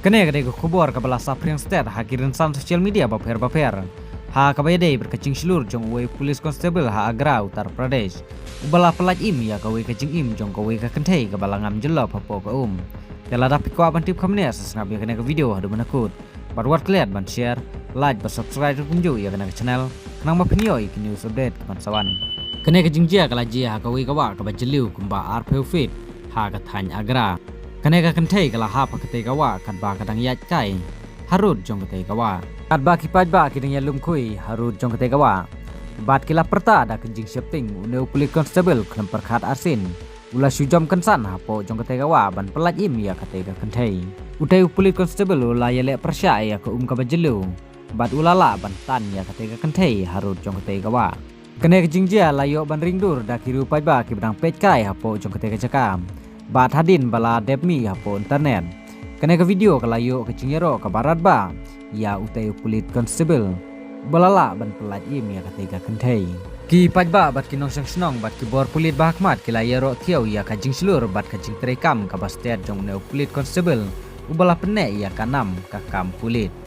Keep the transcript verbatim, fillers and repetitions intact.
Kane ka dei ka khubor kaba la saphriang stet ha ki rynsan social media bapher bapher, ha kaba ïadei bad ka jingshlur jong uwei u police constable ha Agra, Uttar Pradesh, uba la pyllait im ïa kawei ka jingim jong kawei ka kynthei kaba la ngam jyllop hapoh ka um. Te lada phi kwah ban tip kumne, sa sngap ïa kane ka video haduh ban kut. Bad wat klet ban share, like bad subscribe ruh kumjuh ïa kane ka channel, khnang ba phin ïoh ïa ki news update kiban sa wan. Kane ka jingjia ka la jia ha kawei ka wah kaba jylliew kumba arphew feet ha ka thaiñ Agra. Kane ka kynthei ka la hap ha katei ka wah katba ka dang ïaid kai harud jong katei ka wah. Katba ki paidbah ki dang ïalum khui harud jong katei ka wah, bad ki la pyrta da ka jingsheptieng, une u police constable khlem pyrkhat arsien u la shu jam kynsan hapoh jong katei ka wah ban pyllait im ïa katei ka kynthei. Utei u police constable u la ïaleh pyrshah ïa ka um kaba jylliew, bad u la lah ban tan ïa katei ka kynthei harud jong katei ka wah. Kane ka jingjia la ïoh ban ring dur da ki riew paidbah kiba dang peit kai hapoh jong katei ka jaka, bad hadien ba la dep mih hapoh internet, kane ka video ka la ïoh ka jingïaroh kaba radbah ïa utei u police constable uba la lah ban pyllait im ïa katei ka kynthei. Ki paidbah bad ki nongshong shnong bad ki bor pulit ba ha khmat ki la ïaroh thiaw ïa ka jingshlur bad ka jingtreikam kaba stet jong une u police constable uba la pynneh ïa ka nam ka kam pulit.